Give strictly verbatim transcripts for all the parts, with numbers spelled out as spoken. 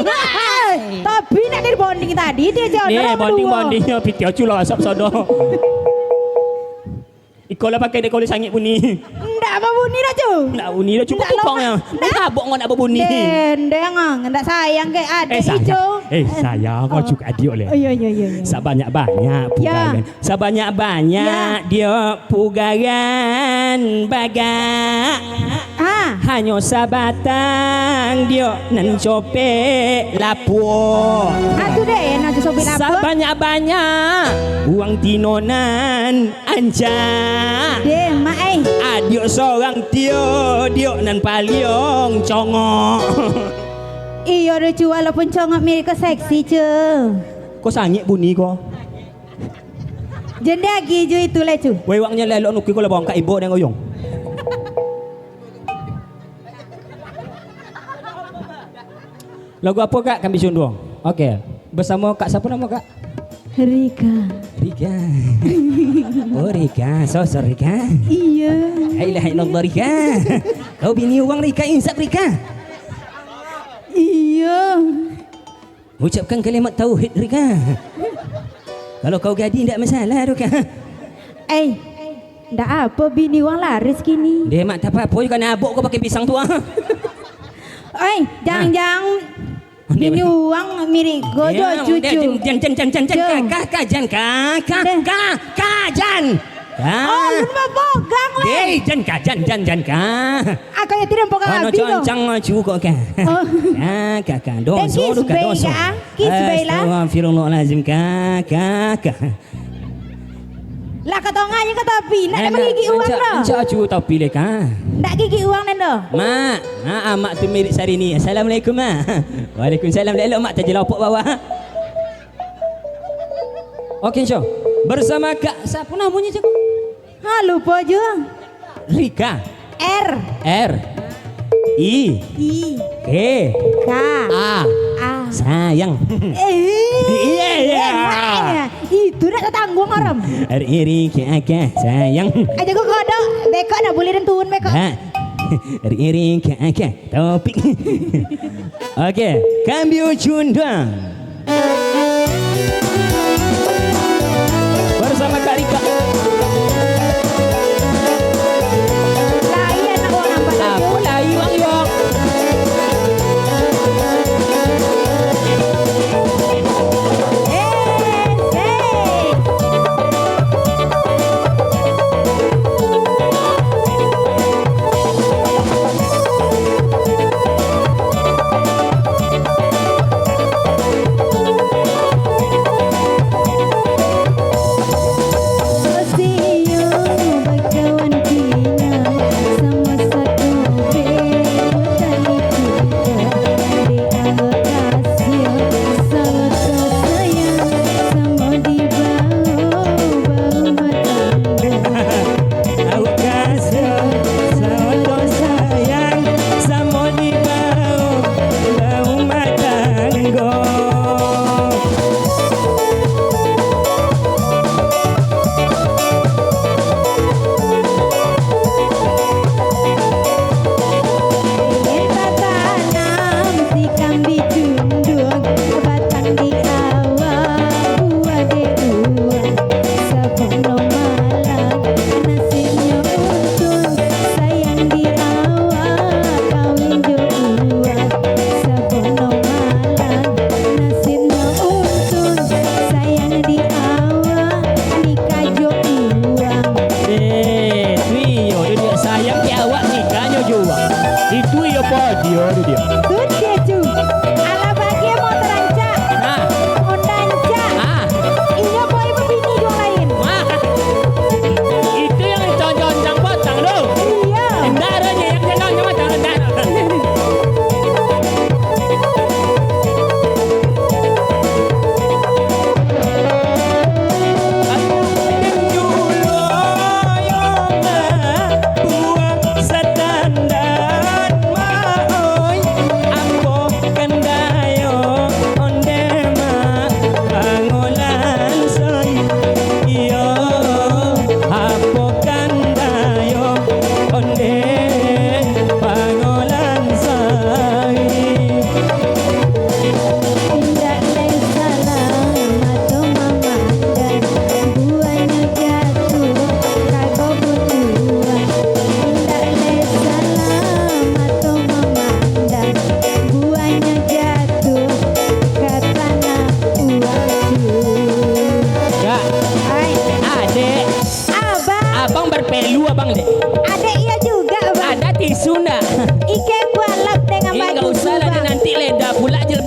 Nah, tapi nak dari bonding tadi, dia jawab Ni orang bonding berdua. Bondingnyo pitih acu lah asap sodo. Iko lah pakai dek kau sangik bunyi. Ndak babunyi dah, Cu. Ndak bunyi dah, cukup Ndak pukang lomak. Yang. Ndak. Tabok kau nak babunyi. Dendeng ah, ndak sayang ke adik Eh, sayang. Ijo. Eh, sayang kau Oh. Cukup adik oleh. Oh, iya, iya, iya, iya. Sabanyak-banyak Ya. pugaran. Sabanyak-banyak Ya. dia pugaran bagak. Ah. Hanyo sabatang diok nan copek lapuak. Ah, tu deh, nan copek lapuak. Sabanyak-banyak uang tino nan ancak. Deh, mak ai. Adiok sorang tio, diok nan paliang congok. Iyo doh, Cu, walaupun congok mirip ko seksi, Cu. Ko sangik bunyi ko. Jendagi ju itu lai, Cu. Wei, wangnyo lelok nuki ko lah bawang kak ibo deng oyong. Lagu apo, Kak? Kami cunduang. Oke. Bersamo Kak, siapo namo, Kak? Rika. Rika. Oh, Rika. Sosok Rika. Iya. La ilaha illallah, Rika. Kau bini uang, Rika. Insaf, Rika. Iya. Ucapkan kalimat tauhid, Rika. Kalau kau gadih, ndak masalah doh, Kak. Eh, ndak apo, bini uang laris kini. Deh, mak, tak apa-apa juga nabok kau pakai pisang tu, ah. Oi, jang-jang Nah. Bini uang mirip ko jo, Cucu. Jan, jan, jan, jan, jan, Jan. Ka, ka, ka, jan, ka, ka, Deh. Ka, ka, jan. Ka. Oh, lu mah bogang, leh. Deh, jan, ka, jan, jan, jan, ka. Ako yo tidak bogang Oh, no, abi, doh. Concang, no, cukup, ka. Oh. Ka, ka, ka. Doso, Deh, kiss dosa, bae, dosa. Ka. Kiss bae lah. Astagfirullahalazim, ka, ka, ka. Lah, ka tongah je ka tapi, nak Eh, ado magigik uang dah. Encak acu tapi leh, ka. Ndak gigik uang nan doh. Mak, ha, mak tu milik Sarini. Assalamualaikum, Mak. Waalaikumsalam. Elok, Mak, tajelopok bawah. Oke, Insya. Bersama Kak, siapa namanya, Cik? Ha, lupa je. Rika. R. R. I. I. K. K. A. A. Sayang. Eh. Iya, iya. Enak ya. Itu nak tatanggung orang. Iri ke akeh sayang. Aja gua kodok, bekok nak bulih dan turun bekok. Nah. Iri ke akeh topik. Oke, kami ujung doang. Bersama Kak Rika. Lai anak urang nampak tu. Apo lai, Bang Yok? Eh, eh.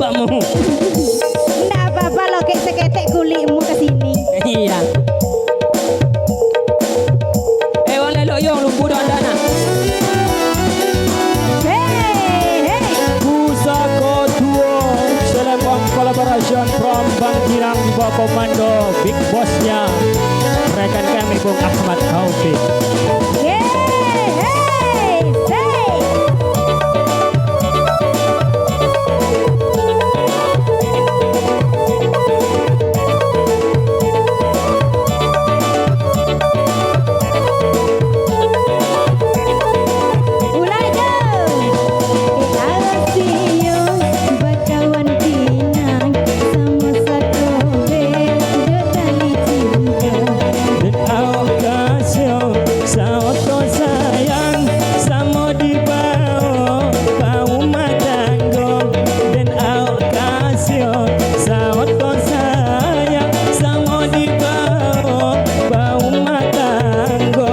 Kamu. Ndak apa-apa, lokek saketek kulikmu ka sini. Iya. Eh, wong lelok yo, lumpuh dah anda nak. Hei, hei. Pusako Duo, Selembang Collaboration from Bangkinang, Bakomando, Big Boss-nya rekan kami Bung Ahmad Taufik. Yeay, hey, hey. Mulai jo. Bakawan pinang, samo sato be, jo tali cinto. Den awak kasiah, saoto sayang, samo dibawo ka rumah tanggo. Den awak kasiah, saoto sayang, samo dibawo ka rumah tanggo.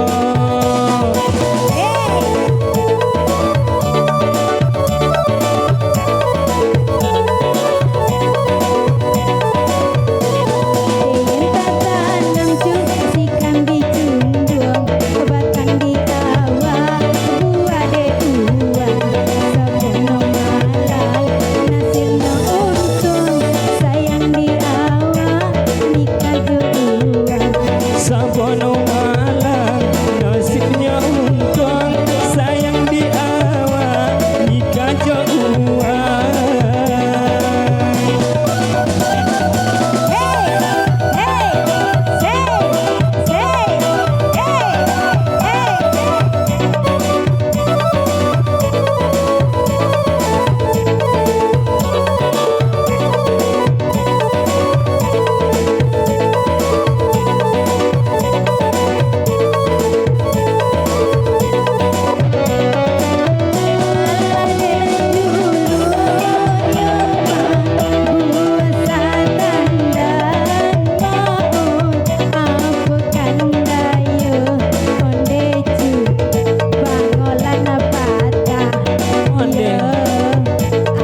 Sabono malang, nasibnyo untuang, sayang di awak, nikah jo uwang. Hei, hei, hei, hei, hei, hei. Onde. Iyo,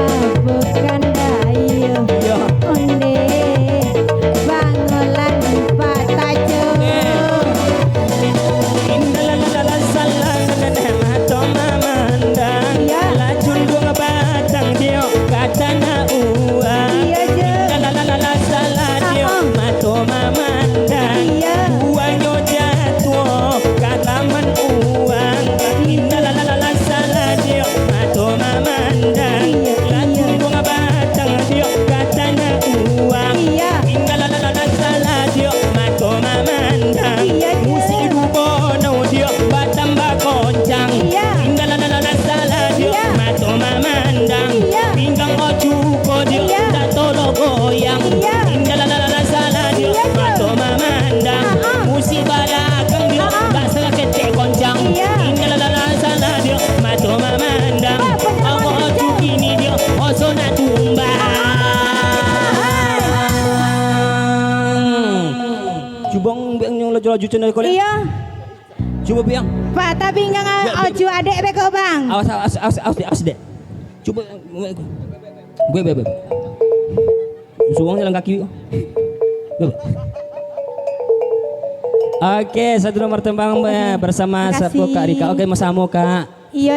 apo kandayo? Iyo. Onde, bangolan pataco. Eh. Inda la la la la salah, mato mamandang. Iyo. Lah cundung batang dio, ka tanah uwang. Iyo, Jo. Inda la la la la salah dio, ah, ah, mato mamandang. Iyo. Buahnyo jatuah ka laman uwang. Inda la la la la salah dio, mato mamandang. Iyo, iyo. Lah cundung batang dio, ka tanah uwang. Iyo. Inda la la la la salah dio, mato mamandang. Iyo, Jo. Musik duo bono dio, batambah goncang. Iyo. Inda la la la la salah dio, iyo, mato mamandang. Iyo. Pinggang ocuko dio, iyo, tak tolong goyang. Iyo. Inda la la la la salah dio, iyo, Jo, mato mamandang. Ah, ah. Musik balakang dio, ah, ah, tak salah kecek goncang. Iyo. Inda la la la salah dio, mato mamandang. Ba-, ba-, awak ba-, ocu kini dio, oso nak tumbang. Ah, ah. Cubo biang nyo laju-laju cendol kolek. Iyo. Cubo biang. Patah pinggang. Biang, biang. Ocu adek beko, Bang. Awas, awas, awas, awas, dek, awas, dek. Cubo. Be, be, be. Suwang jalan kaki. Be. Oke, satu nomor tembang, be, bersama. Makasih. Sapo, Kak Rika. Oke, masamo, Kak. Iyo,